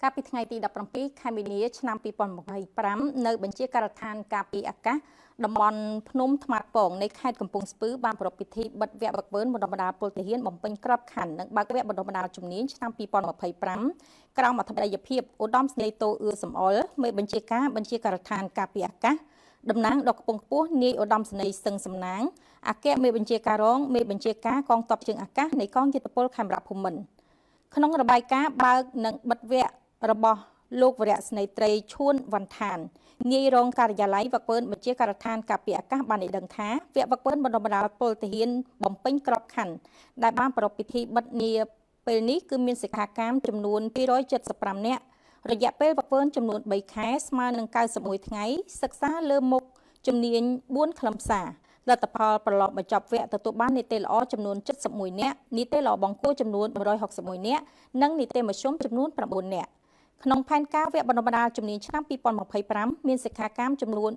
កាលពីថ្ងៃទី17ខែមីនាឆ្នាំ2025នៅបញ្ជាការដ្ឋានការពារអាកាសតំបន់ភ្នំត្មាតពងនៃខេត្តកំពង់ស្ពឺបានប្រារព្ធពិធីបិទវគ្គហ្វឹកហ្វឺនបណ្ដុះបណ្ដាលពលទាហានបំពេញក្របខ័ណ្ឌនិងបើកវគ្គបណ្ដុះបណ្ដាលជំនាញឆ្នាំ2025ក្រោមអធិបតីភាពឧត្តមសេនីយ៍តូអឿសំអុលមេបញ្ជាការបញ្ជាការដ្ឋានការពារអាកាសតំណាងដ៏ខ្ពង់ខ្ពស់នាយឧត្តមសេនីយ៍សឹងសំណាងអគ្គមេបញ្ជាការរងមេបញ្ជាការកងទ័ពជើងអាកាសនៃកងយោធពលខេមរៈភូមិន្ទក្នុងរបាយការណ៍បើកនិងបិទវគ្គរបស់លោកវរៈស្នេហ៍ត្រីឈួនវ៉ាន់ឋាននាយរងការិយាល័យវឹកហ្វឺនបញ្ជាការដ្ឋានការពារអាកាសបានឲ្យដឹងថាវគ្គវឹកហ្វឺនបណ្ដុះបណ្ដាលពលទាហានបំពេញក្របខ័ណ្ឌដែលបានប្រារព្ធពិធីបិទនាពេលនេះគឺមានសិក្ខាកាមចំនួន275នាក់រយៈពេលវឹកហ្វឺនចំនួន3ខែស្មើនឹង91ថ្ងៃសិក្សាលើមុខជំនាញ4ខ្លឹមសារលទ្ធផលប្រឡងបញ្ចប់វគ្គទទួលបាននីតិល្អចំនួន71នាក់នីតិល្អបង្គោលចំនួន161នាក់និងនីតិមធ្យមចំនួន9នាក់ក្នុងផែនការវគ្គបណ្ដុះបណ្ដាលជំនាញឆ្នាំ2025មានសិក្ខាកាមចំនួន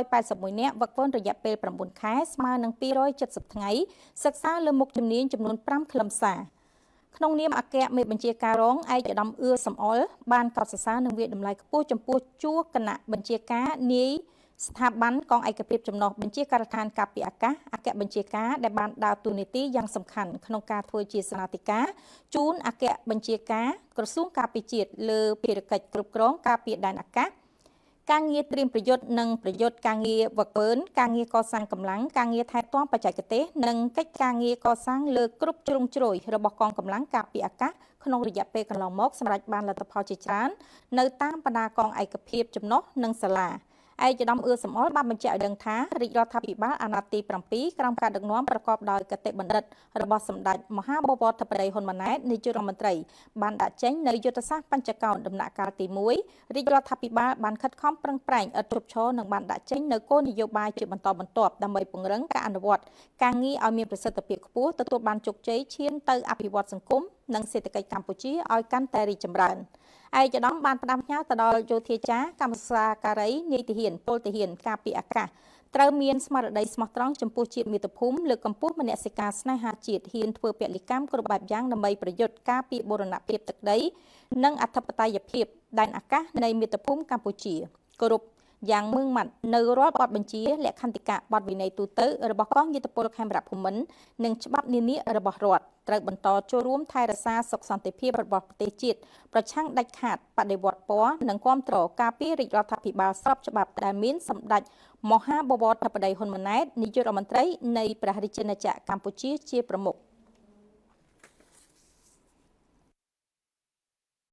481នាក់វឹកហ្វឺនរយៈពេល9ខែស្មើនឹង270ថ្ងៃសិក្សាលើមុខជំនាញចំនួន5ខ្លឹមសារក្នុងនាមអគ្គមេបញ្ជាការរងឯកឧត្តមអឿសំអុលបានកោតសរសើរនិងវាយតម្លៃខ្ពស់ចំពោះជួរគណៈបញ្ជាការនាយស្ថាប័នកងឯកភាពចំណុះបញ្ជាការដ្ឋានការពារអាកាសអគ្គបញ្ជាការដែលបានដើរតួនាទីយ៉ាងសំខាន់ក្នុងការធ្វើជាសេនាធិការជូនអគ្គបញ្ជាការក្រសួងការពារជាតិលើភារកិច្ចគ្រប់គ្រងការពារដែនអាកាសការងារត្រៀមប្រយុទ្ធនិងប្រយុទ្ធការងារវឹកហ្វឺនការងារកសាងកម្លាំងការងារថែទាំបច្ចេកទេសនិងកិច្ចការងារកសាងលើគ្រប់ជ្រុងជ្រោយរបស់កងកម្លាំងការពារអាកាសក្នុងរយៈពេលកន្លងមកសម្រាប់បានលទ្ធផលជាច្រើននៅតាមបណ្ដាកងឯកភាពចំណុះនិងសាលាឯកឧត្តមអឿសំអុលបានបញ្ជាក់ឲ្យដឹងថារាជរដ្ឋាភិបាលអាណត្តិទី7ក្រោមការដឹកនាំប្រកបដោយកតេបណ្ឌិតរបស់សម្ដេចមហាបវរធិបតីហ៊ុនម៉ាណែតនាយករដ្ឋមន្ត្រីបានដាក់ចេញនូវយុទ្ធសាស្ត្របញ្ចកោណដំណាក់កាលទី1រាជរដ្ឋាភិបាលបានខិតខំប្រឹងប្រែងឥតឈប់ឈរនិងបានដាក់ចេញនូវគោលនយោបាយជាបន្តបន្ទាប់ដើម្បីពង្រឹងការអនុវត្តការងារឲ្យមានប្រសិទ្ធភាពខ្ពស់ទទួលបានជោគជ័យឈានទៅអភិវឌ្ឍសង្គមនិងសេដ្ឋកិច្ចកម្ពុជាឲ្យកាន់តែរីកចម្រើនឯកឧត្តមបានផ្ដាំផ្ញើទៅដល់យោធាចារកម្មសាការីនាយទាហានពលទាហានការពារអាកាសត្រូវមានស្មារតីស្មោះត្រង់ចំពោះជាតិមាតុភូមិលើកកម្ពស់មនសិការស្នេហាជាតិហ៊ានធ្វើពលិកម្មគ្រប់បែបយ៉ាងដើម្បីប្រយុទ្ធការពារបូរណភាពទឹកដីនិងអធិបតេយ្យភាពដែនអាកាសនៃមាតុភូមិកម្ពុជាគោរពយ៉ាងម៉ឺងម៉ាត់នៅរាល់បទបញ្ជាលក្ខន្តិកៈបទវិន័យទូទៅរបស់កងយោធពលខេមរៈភូមិន្ទនិងច្បាប់នានារបស់រដ្ឋត្រូវបន្តចូលរួមថែរក្សាសុខសន្តិភាពរបស់ប្រទេសជាតិប្រឆាំងដាច់ខាតបដិវត្តពណ៌និងគាំទ្រការពាររាជរដ្ឋាភិបាលស្របច្បាប់ដែលមានសម្ដេចមហាបវរធិបតីហ៊ុនម៉ាណែតនាយករដ្ឋមន្ត្រីនៃព្រះរាជាណាចក្រកម្ពុជាជាប្រមុខ។